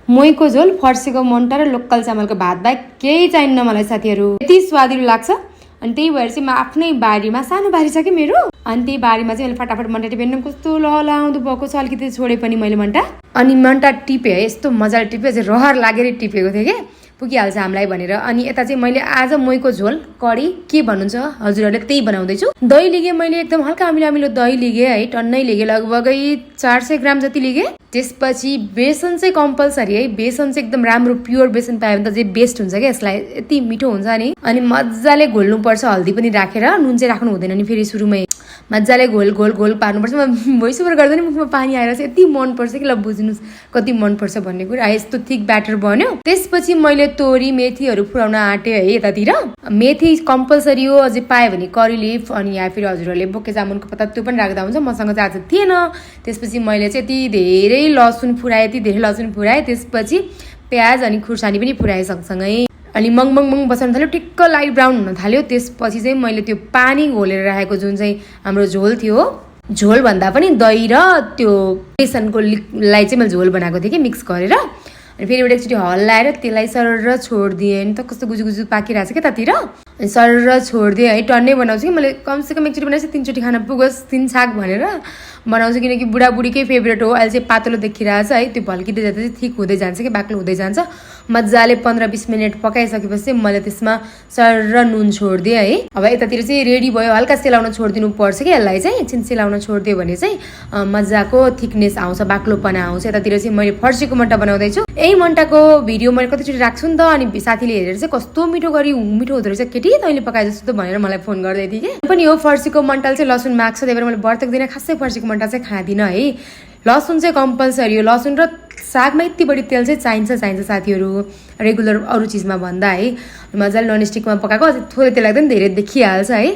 मोहीको झोल, फर्सीको मन्टा र लोकल चामलको भात बाहेक केही चाहिन्न मलाई साथीहरू। यति स्वादिलो लाग्छ। अनि त्यही भएर चाहिँ म आफ्नै बारीमा, सानो बारी छ कि मेरो, अनि त्यही बारीमा चाहिँ मैले फटाफट मन्टा टिपेन। कस्तो लहलाउँदो भएको छ, अलिकति छोडे पनि मैले मन्टा। अनि मन्टा टिपेँ है, यस्तो मजाले टिपेँ, चाहिँ रहर लागेर टिपेको थिएँ कि पुगिहाल्छ हामीलाई भनेर। अनि यता चाहिँ मैले आज मोहीको झोल कडी के भन्नुहुन्छ हजुरहरूले त्यही बनाउँदैछु। दही लिगेँ मैले, एकदम हल्का अमिलो अमिलो दही लिगेँ है, टन्नै लिगेँ, लगभगै 400 ग्राम जति लिगेँ। त्यसपछि बेसन चाहिँ कम्पलसरी है, बेसन चाहिँ एकदम राम्रो प्योर बेसन पायो भने त चाहिँ बेस्ट हुन्छ क्या, यसलाई यति मिठो हुन्छ नि। अनि मजाले घोल्नुपर्छ, हल्दी पनि राखेर, नुन चाहिँ राख्नु हुँदैन नि फेरि सुरुमै, मजाले घोल घोल घोल पार्नुपर्छ। म भोइस ओभर गर्दा नि मुखमा पानी आएर चाहिँ यति मनपर्छ कि, ल बुझ्नुहोस् कति मनपर्छ भन्ने कुरा। यस्तो थिक ब्याटर बन्यो। त्यसपछि मैले तोरी मेथीहरू फुराउन आँटेँ है यतातिर। मेथी कम्पलसरी हो, अझै पायो भने करी लिफ, अनि या फेरि हजुरहरूले बोके जामुनको पत्ता त्यो पनि राख्दा हुन्छ। मसँग चाहिँ आज थिएन। त्यसपछि मैले चाहिँ यति धेरै लसुन फुराएँ, यति धेरै लसुन फुराएँ। त्यसपछि प्याज अनि खुर्सानी पनि फुराएँ सँगसँगै। अनि मङ बसाउन थाल्यो, ठिक्क लाइट ब्राउन हुन थाल्यो। त्यसपछि चाहिँ मैले त्यो पानी घोलेर राखेको जुन चाहिँ हाम्रो झोल थियो, झोल भन्दा पनि दही र त्यो बेसनको लाई चाहिँ मैले झोल बनाएको थिएँ कि मिक्स गरेर। अनि फेरि एउटा एकचोटि हल्लाएर त्यसलाई सरर छोडिदिएँ। नि त कस्तो गुजु गुजु पाकिरहेको छ क्या तातिर। अनि सरर छोडिदिएँ है, टन्नै बनाउँछु कि मैले, कमसेकम एकचोटि बनाएपछि 3 चोटि खान पुगोस्, 3 छाक भनेर बनाउँछु, किनकि बुढाबुढीकै फेभरेट हो। अहिले चाहिँ पातलो देखिरहेछ है, त्यो भल्किँदै जाँदा चाहिँ थिक हुँदै जान्छ कि, बाक्लो हुँदै जान्छ। मजाले 15-20 मिनट पकाइसकेपछि मैले त्यसमा सरर नुन छोडिदिएँ है। अब यतातिर चाहिँ रेडी भयो, हल्का सेलाउन छोडिदिनु पर्छ कि यसलाई चाहिँ, एकछिन सेलाउन छोडिदियो भने चाहिँ मजाको थिकनेस आउँछ, बाक्लोपना आउँछ। यतातिर चाहिँ मैले फर्सीको मन्टा बनाउँदैछु। यही मन्टाको भिडियो मैले कतिचोटि राख्छु नि त, अनि साथीले हेरेर चाहिँ कस्तो मिठो हुँदो रहेछ केटी, तैँले पकाए जस्तो भनेर मलाई फोन गर्दै थिएँ कि। पनि हो फर्सीको मन्टाल चाहिँ लसुन माग्छ, त्यही भएर मैले व्रतको दिन खासै फर्सीको मन्टा चाहिँ खाँदिनँ है। लसुन चाहिँ कम्पलसरी हो, लसुन र सागमा यति बढी तेल चाहिँ चाहिन्छ साथीहरू, रेगुलर अरू चिजमा भन्दा है। मजाले ननस्टिकमा पकाएको, थोरै तेल लाग्दैन, धेरै देखिहाल्छ है।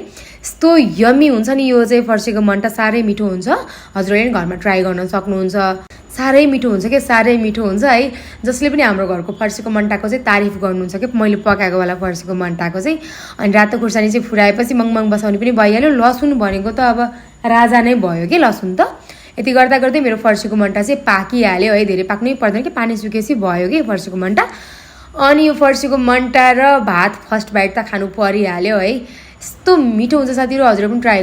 यस्तो यम्मी हुन्छ नि यो चाहिँ फर्सीको मन्टा, साह्रै मिठो हुन्छ। हजुरहरूले पनि घरमा ट्राई गर्न सक्नुहुन्छ। साह्रै मिठो हुन्छ कि, साह्रै मिठो हुन्छ है। जसले पनि हाम्रो घरको फर्सीको मन्टाको चाहिँ तारिफ गर्नुहुन्छ कि, मैले पकाएको वाला फर्सीको मन्टाको चाहिँ। अनि रातो खुर्सानी चाहिँ फुराएपछि मङ बसाउने पनि भइहाल्यो। लसुन भनेको त अब राजा नै भयो कि लसुन त। यति गर्दा गर्दै मेरो फर्सीको मन्टा चाहिँ पाकिहाल्यो है, धेरै पाक्नै पर्दैन कि, पानी सुकेपछि भयो कि फर्सीको मन्टा। अनि यो फर्सीको मन्टा र भात फर्स्ट बाइट त खानु परिहाल्यो है। यस्तो मिठो हुन्छ साथीहरू, हजुर पनि ट्राई